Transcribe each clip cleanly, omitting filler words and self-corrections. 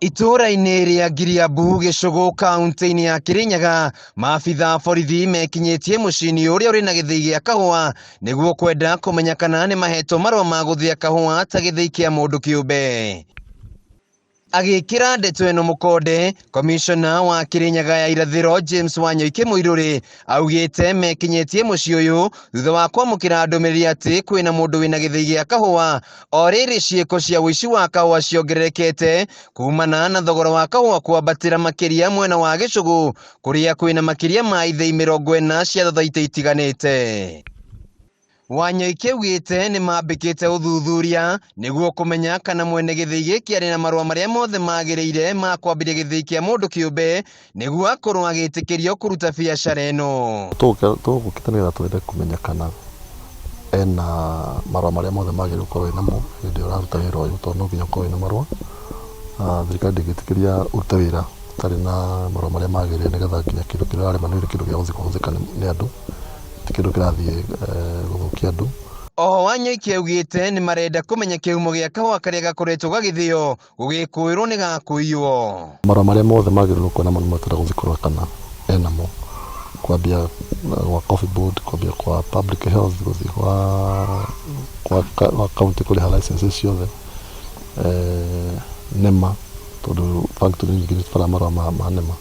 Itũũra-inĩ rĩa Ngiriambu Gĩcũgũ kaũntĩ-inĩ ya Kĩrĩnyaga, maabitha a borithi mekinyĩtie mũciĩ-inĩ ũrĩa ũrĩ na gĩthĩi gĩa kahũa nĩguo kwenda kũmenya kana nĩ mahetwo marũa ma gũthĩa kahũa ta gĩthĩi kĩa mũndũ kĩũmbe. Agĩkĩra ndeto ĩno mũkonde, komishona wa Kĩrĩnyaga ya irathĩro James Wanyoike Mũirũrĩ augĩte mekinyĩtie mũciĩ ũyũ thutha wa kwamũkĩra ndũmĩrĩri atĩ kwĩna mũndũ wĩna gĩthĩi gĩa kahũa. O rĩrĩ ciĩko cia ũici wa kahũa ciongererekete kumana na thogora wa kahũa kwambatĩra makĩria mwena wa Gĩcũgũ kũrĩa kwĩna makĩria ma ithĩi 40 cia thothaitĩ itiganĩte. Wanyoike augĩte nĩmambĩkĩte ũthuthuria nĩguo kũmenya kana mwene gĩthĩi gĩkĩ arĩ na marũa marĩa mothe magĩrĩire ma kwambĩrĩria gĩthĩi kĩa mũndũ kĩũmbe nĩguo akorwo agĩtĩkĩrio kũruta biacara ĩno. Tũgũkĩte nĩgetha twende kũmenya kana ena marũa marĩa mothe magĩrĩirwo gũkorwo wĩnamo hĩndĩ ĩrĩa ũraruta wĩra ũyũ, tondũ no nginya ũkorwo wĩna marũa. Thirikari ndĩngĩtĩkĩria ũrute wĩra ũtarĩ na marũa marĩa magĩrĩire nĩgetha nginya kĩndũ kĩrĩa ũrarĩma nĩ kĩndũ gĩa gũthiĩ kũhũthĩka nĩ andũ, ti kĩndũ kĩrathiĩ gũthũkia andũ. Oho Wanyoike augĩte nĩmarenda kũmenya kĩhumo gĩa kahũa karĩa gakoretwo gagĩthĩo gũgĩkũĩrwo nĩ gakũiywo. Marũa marĩa mothe magĩrĩirwo gũkorwo namo nĩmo tũrenda gũthiĩ kũrora kana enamo, kwambia gwa Coffee Board, kwambia kwa Public Health, gũthiĩ gwa county kũrĩha licenses ciothe, NEMA tondũ factory nyingĩ nĩ cibataraga marũa ma NEMA.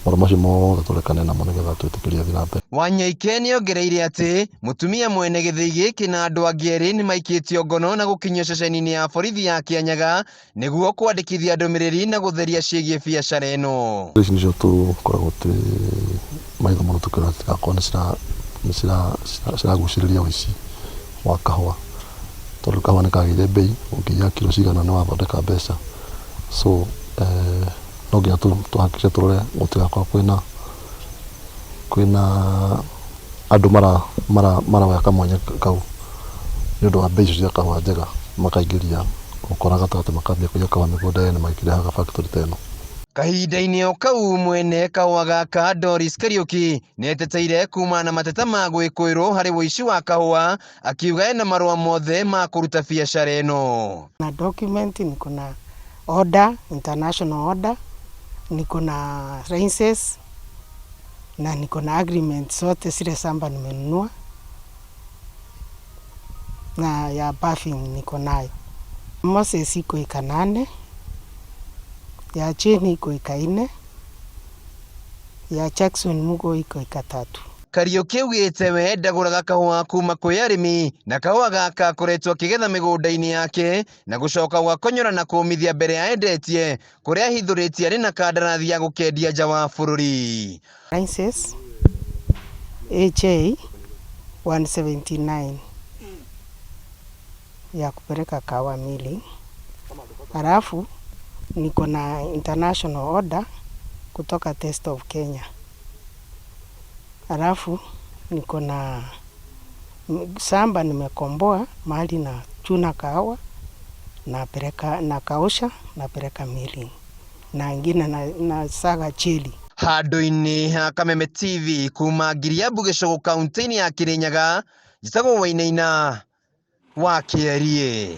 Marũa macio mothe tũrekane namo nĩgetha twĩtĩkĩrie athiĩ na mbere. Wanyoike nĩongereire atĩ mũtumia mwene gĩthĩi gĩkĩ na andũ angĩ erĩ nĩmaikĩtio ngono na gũkinyio ceceni-inĩ ya borithi ya Kĩanyaga nĩguo kwandĩkithia ndũmĩrĩri na gũtheria ciĩgiĩ biacara ĩno. Ici nĩcio tũkoragwo twĩ maitho mũno tũkĩrora citigakorwo nĩ ciragucĩrĩria ũici wa kahũa, tondũ kahũa nĩ kagĩire mbei, ũngĩiya kiro cigana nĩ wathondeka mbeca. So no nginya tũ hakikishe tũrore gũtigakorwo kwĩna kwĩna andũ maroya kamwanya kau nĩ ũndũ wa mbei icio cia kahũa njega, makaingĩria ũkora gatagatĩ makambia kũiya kahũa mĩgũnda yene magĩkĩrehaga factory ta ĩno. Kahinda-inĩ o kau mwene kahũa gaka Doris Kariuki nĩeteteire kumana na mateta ma gwĩkũĩrwo harĩ ũici wa kahũa akiuga ena marũa mothe ma kũruta biacara ĩno. Na document niko na order, international order, niko na license na niko na agreement zote zile shamba nimenunua na ya puffing niko nayo. Moses iko eka 8, ya Jane iko eka 4, ya Jackson Mugo iko eka 3. Kariuki augĩte we ndagũraga kahũa kuma kwĩ arĩmi na kahũa gaka akoretwo akĩgetha mĩgũnda-inĩ yake na gũcoka gũgakonyora na kũmithia mbere ya endetie kũrĩa ahithũrĩtie arĩ na kandarathi ya gũkendia nja wa bũrũri. License AJ 179 ya kupeleka kahawa milling. Halafu niko na international order kutoka Taste of Kenya. Halafu niko na shamba nimekomboa mahali na chuna kahawa napeleka nakausha napeleka milling na ingine nasaga cheli. Handũ-inĩ ha Kameme TV kuma Ngiriambu Gĩcũgũ kaũntĩ-inĩ ya Kĩrĩnyaga, njĩtagwo Wainaina wa Kĩeriĩ.